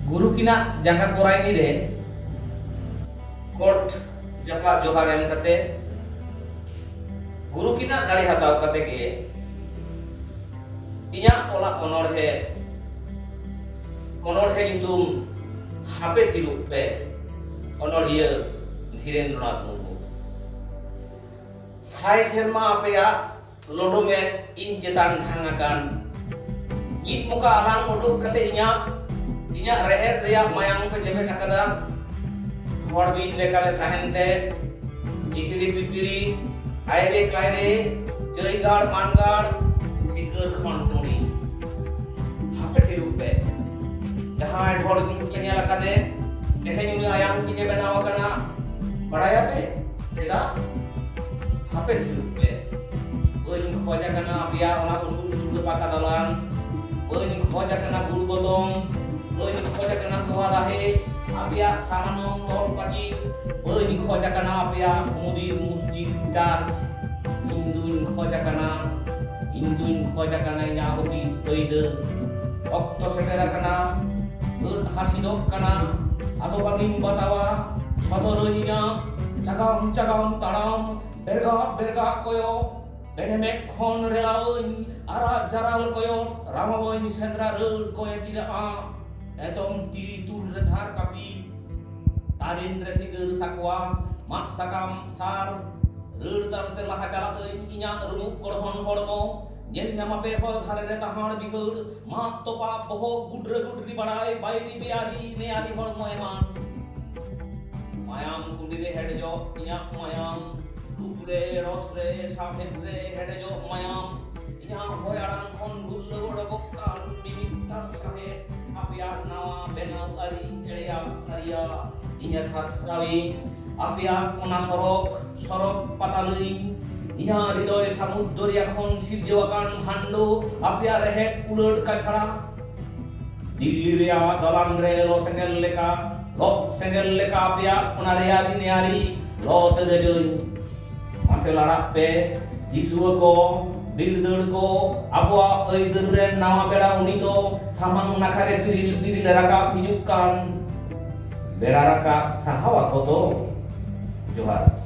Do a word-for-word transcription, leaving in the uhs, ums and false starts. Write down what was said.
ᱜᱩᱨᱩ ᱠᱤᱱᱟᱜ ᱡᱟᱸᱜᱟ ᱠᱚᱨᱟᱭᱱᱤ ᱨᱮ ᱠᱚᱴ ᱡᱟᱯᱟᱜ ᱡᱚᱦᱟᱨ ᱮᱢ ᱠᱟᱛᱮ, ᱜᱩᱨᱩ ᱠᱤᱱᱟᱜ ᱫᱟᱲᱮ ᱦᱟᱛᱟᱣ ᱠᱟᱛᱮ ᱜᱮ ᱤᱧᱟᱜ ᱚᱞᱟᱜ ᱚᱱᱚᱬᱦᱮ, ᱚᱱᱚᱬᱦᱮ ᱧᱩᱛᱩᱢ ᱦᱟᱯᱮ ᱛᱷᱤᱨᱚᱜ ᱯᱮ, ᱚᱱᱚᱬᱦᱤᱭᱟᱹ ᱫᱷᱤᱨᱮᱱᱫᱨᱚᱱᱟᱛᱷ ᱢᱩᱨᱢᱩ᱾ ᱥᱟᱭ ᱥᱮᱨᱢᱟ ᱟᱯᱮᱭᱟᱜ ᱞᱚᱰᱚᱢᱮᱫ ᱤᱧ ᱪᱮᱛᱟᱱ ᱰᱷᱟᱝ ᱟᱠᱟᱱ ᱢᱤᱫ ᱢᱚᱠᱟ ᱟᱞᱟᱝ ᱩᱰᱩᱠ ᱠᱟᱛᱮ ᱤᱧᱟᱜ, ᱤᱧᱟᱜ ᱨᱮᱦᱮᱫ ᱨᱮᱭᱟᱜ ᱢᱟᱭᱟᱝ ᱯᱮ ᱡᱮᱢᱮᱫ ᱟᱠᱟᱫᱟ᱾ ᱦᱚᱲ ᱵᱤᱧ ᱞᱮᱠᱟᱞᱮ ᱛᱟᱦᱮᱱ ᱛᱮ ᱦᱤᱦᱤᱲᱤ ᱯᱤᱯᱤᱲᱤ, ᱟᱭᱨᱮ ᱠᱟᱭᱨᱮ, ᱪᱟᱹᱭᱜᱟᱲ ᱢᱟᱱᱜᱟᱲ, ᱥᱤᱠᱟᱹᱨ ᱠᱷᱚᱱ ᱴᱩᱸᱰᱤ᱾ ᱦᱟᱯᱮ ᱛᱷᱤᱨᱚᱜ ᱯᱮ᱾ ᱡᱟᱦᱟᱸᱭ ᱦᱚᱲ ᱵᱤᱧ ᱯᱮ ᱧᱮᱞ ᱟᱠᱟᱫᱮ, ᱛᱮᱦᱮᱧ ᱩᱱᱤ ᱟᱭᱟᱝ ᱵᱤᱧᱮ ᱵᱮᱱᱟᱣ ᱟᱠᱟᱱᱟ᱾ ᱵᱟᱲᱟᱭᱟᱯᱮ ᱪᱮᱫᱟᱜ? ᱦᱟᱯᱮ ᱛᱷᱤᱨᱚᱜ ᱯᱮ᱾ ᱵᱟᱹᱧ ᱠᱷᱚᱡ ᱟᱠᱟᱱᱟ ᱟᱯᱮᱭᱟᱜ ᱚᱱᱟ ᱩᱥᱩᱞ ᱩᱥᱩᱞ ᱯᱟᱠᱟ ᱫᱟᱞᱟᱱ᱾ ᱵᱟᱹᱧ ᱠᱷᱚᱡ ᱟᱠᱟᱱᱟ ᱜᱩᱲ ᱜᱚᱛᱚᱢ᱾ ᱵᱟᱹᱧ ᱠᱷᱚᱡ ᱟᱠᱟᱱᱟ ᱛᱚᱣᱟ ᱫᱟᱦᱮ, ᱟᱯᱮᱭᱟᱜ ᱥᱟᱢᱟᱱᱚᱢ ᱫᱚᱞ ᱯᱟᱹᱪᱤ᱾ ᱵᱟᱹᱧ ᱠᱷᱚᱡ ᱟᱠᱟᱱᱟ ᱟᱯᱮᱭᱟᱜ ᱢᱩᱫᱤ ᱢᱩᱥᱡᱤᱫ ᱪᱟᱨᱪ᱾ ᱤᱧ ᱫᱩᱧ ᱠᱷᱚᱡ ᱟᱠᱟᱱᱟ, ᱤᱧ ᱫᱩᱧ ᱠᱷᱚᱡ ᱟᱠᱟᱱᱟ ᱤᱧᱟᱜ ᱚᱛᱤᱛ ᱟᱹᱭᱫᱟᱹᱨ᱾ ᱚᱠᱛᱚ ᱥᱮᱴᱮᱨ ᱟᱠᱟᱱᱟ, ᱟᱹᱫ ᱦᱟᱹᱥᱤᱫᱚᱜ ᱠᱟᱱᱟ, ᱟᱫᱚ ᱵᱟᱝᱤᱧ ᱵᱟᱛᱟᱣᱟ᱾ ᱥᱚᱫᱚᱨᱟᱹᱧ ᱤᱧᱟᱜ ᱪᱟᱜᱟᱢ ᱪᱟᱜᱟᱢ ᱛᱟᱲᱟᱢ, ᱵᱮᱨᱜᱟᱜ ᱵᱮᱨᱜᱟᱜ ᱠᱚᱭᱚᱜ, ᱵᱮᱱᱮᱢᱮᱫ ᱠᱷᱚᱱ ᱨᱮᱲᱟᱣᱟᱹᱧ, ᱟᱨᱟᱜ ᱡᱟᱨᱟᱞ ᱠᱚᱭᱚᱜ, ᱨᱟᱢᱟᱣᱟᱹᱧ ᱥᱮᱸᱫᱽᱨᱟ ᱨᱟᱹᱲ ᱠᱚᱭᱮ ᱛᱤᱨᱟᱜᱼᱟ᱾ ᱮᱛᱚᱢ ᱛᱤ ᱛᱩᱞ ᱨᱮ ᱛᱷᱟᱨ ᱠᱟᱹᱯᱤ, ᱛᱟᱨᱮᱱ ᱨᱮ ᱥᱤᱸᱜᱟᱹᱨ ᱥᱟᱠᱣᱟ, ᱢᱟᱫ ᱥᱟᱠᱟᱢ ᱥᱟᱨ, ᱨᱟᱹᱲ ᱛᱟᱞᱛᱮ ᱞᱟᱦᱟ ᱪᱟᱞᱟᱜ ᱟᱹᱧ ᱤᱧᱟᱜ ᱨᱩᱢᱩᱜ ᱜᱚᱲᱦᱚᱱ ᱦᱚᱲᱢᱚ᱾ ᱧᱮᱞ ᱧᱟᱢᱟᱯᱮ ᱦᱚᱨ ᱫᱷᱟᱨᱮ ᱨᱮ ᱛᱟᱦᱟᱸᱲ ᱵᱤᱦᱟᱹᱲ, ᱢᱟᱫ ᱛᱚᱯᱟ ᱵᱚᱦᱚᱜ ᱜᱩᱰᱨᱟᱹ ᱜᱩᱰᱨᱤ ᱵᱟᱲᱟᱭ, ᱵᱟᱭᱨᱤ ᱵᱮᱭᱟᱨᱤ ᱱᱮᱭᱟᱨᱤ ᱦᱚᱲᱢᱚ ᱮᱢᱟᱱ᱾ ᱢᱟᱭᱟᱢ ᱠᱩᱸᱰᱤ ᱨᱮ ᱦᱮᱰᱮᱡᱚᱜ ᱤᱧᱟᱜ ᱢᱟᱭᱟᱢ, ᱨᱩᱯ ᱨᱮ, ᱨᱚᱥ ᱨᱮ, ᱥᱟᱶᱦᱮᱫ ᱨᱮ ᱦᱮᱰᱮᱡᱚᱜ ᱢᱟᱭᱟᱢ᱾ ᱤᱧᱟᱜ ᱦᱚᱭ ᱟᱲᱟᱝ ᱠᱷᱚᱱ ᱜᱩᱨᱞᱟᱹᱣ ᱚᱰᱚᱠᱚᱜ ᱠᱟᱱ ᱢᱤᱢᱤᱫᱴᱟᱝ ᱥᱟᱦᱮᱫ, ᱟᱯᱮᱭᱟᱜ ᱱᱟᱣᱟ ᱵᱮᱱᱟᱣ ᱟᱹᱨᱤ ᱮᱲᱮᱭᱟᱜ ᱥᱟᱹᱨᱤᱭᱟᱜ᱾ ᱤᱧ ᱮ ᱛᱷᱟᱨᱛᱷᱟᱣᱤᱧ ᱟᱯᱮᱭᱟᱜ ᱚᱱᱟ ᱥᱚᱨᱚᱜ, ᱥᱚᱨᱚᱜ ᱯᱟᱛᱟᱞᱟᱹᱧ᱾ ᱤᱧᱟᱜ ᱦᱨᱤᱫᱚᱭ ᱥᱟᱹᱢᱩᱫ ᱫᱚᱨᱭᱟ ᱠᱷᱚᱱ ᱥᱤᱨᱡᱟᱹᱣ ᱟᱠᱟᱱ ᱵᱷᱟᱱᱰᱳ, ᱟᱯᱮᱭᱟᱜ ᱨᱮᱦᱮᱫ ᱩᱞᱟᱹᱲ ᱠᱟᱪᱷᱟᱲᱟ᱾ ᱫᱤᱞᱞᱤ ᱨᱮᱭᱟᱜ ᱫᱟᱞᱟᱱ ᱨᱮ ᱞᱚ ᱥᱮᱸᱜᱮᱞ ᱞᱮᱠᱟ, ᱞᱚ ᱥᱮᱸᱜᱮᱞ ᱞᱮᱠᱟ ᱟᱯᱮᱭᱟᱜ ᱚᱱᱟ ᱨᱮᱭᱟᱲᱤ ᱱᱮᱭᱟᱨᱤ ᱞᱚ ᱛᱮᱨᱮᱡᱟᱹᱧ᱾ ᱢᱟᱥᱮ ᱞᱟᱲᱟᱜ ᱯᱮ, ᱫᱤᱥᱩᱣᱟᱹ ᱠᱚ, ᱵᱤᱨᱫᱟᱹᱲ ᱠᱚ, ᱟᱵᱚᱣᱟᱜ ᱟᱹᱭᱫᱟᱹᱨ ᱨᱮᱱ ᱱᱟᱣᱟ ᱵᱮᱲᱟ, ᱩᱱᱤ ᱫᱚ ᱥᱟᱢᱟᱝ ᱱᱟᱠᱷᱟ ᱨᱮ ᱵᱤᱨᱤᱞ ᱵᱤᱨᱤᱞ ᱨᱟᱠᱟᱵ ᱦᱤᱡᱩᱜ ᱠᱟᱱ ᱵᱮᱲᱟ ᱨᱟᱠᱟᱵ ᱥᱟᱦᱟᱣ ᱟᱠᱚ ᱫᱚ᱾ ᱡᱚᱦᱟᱨ᱾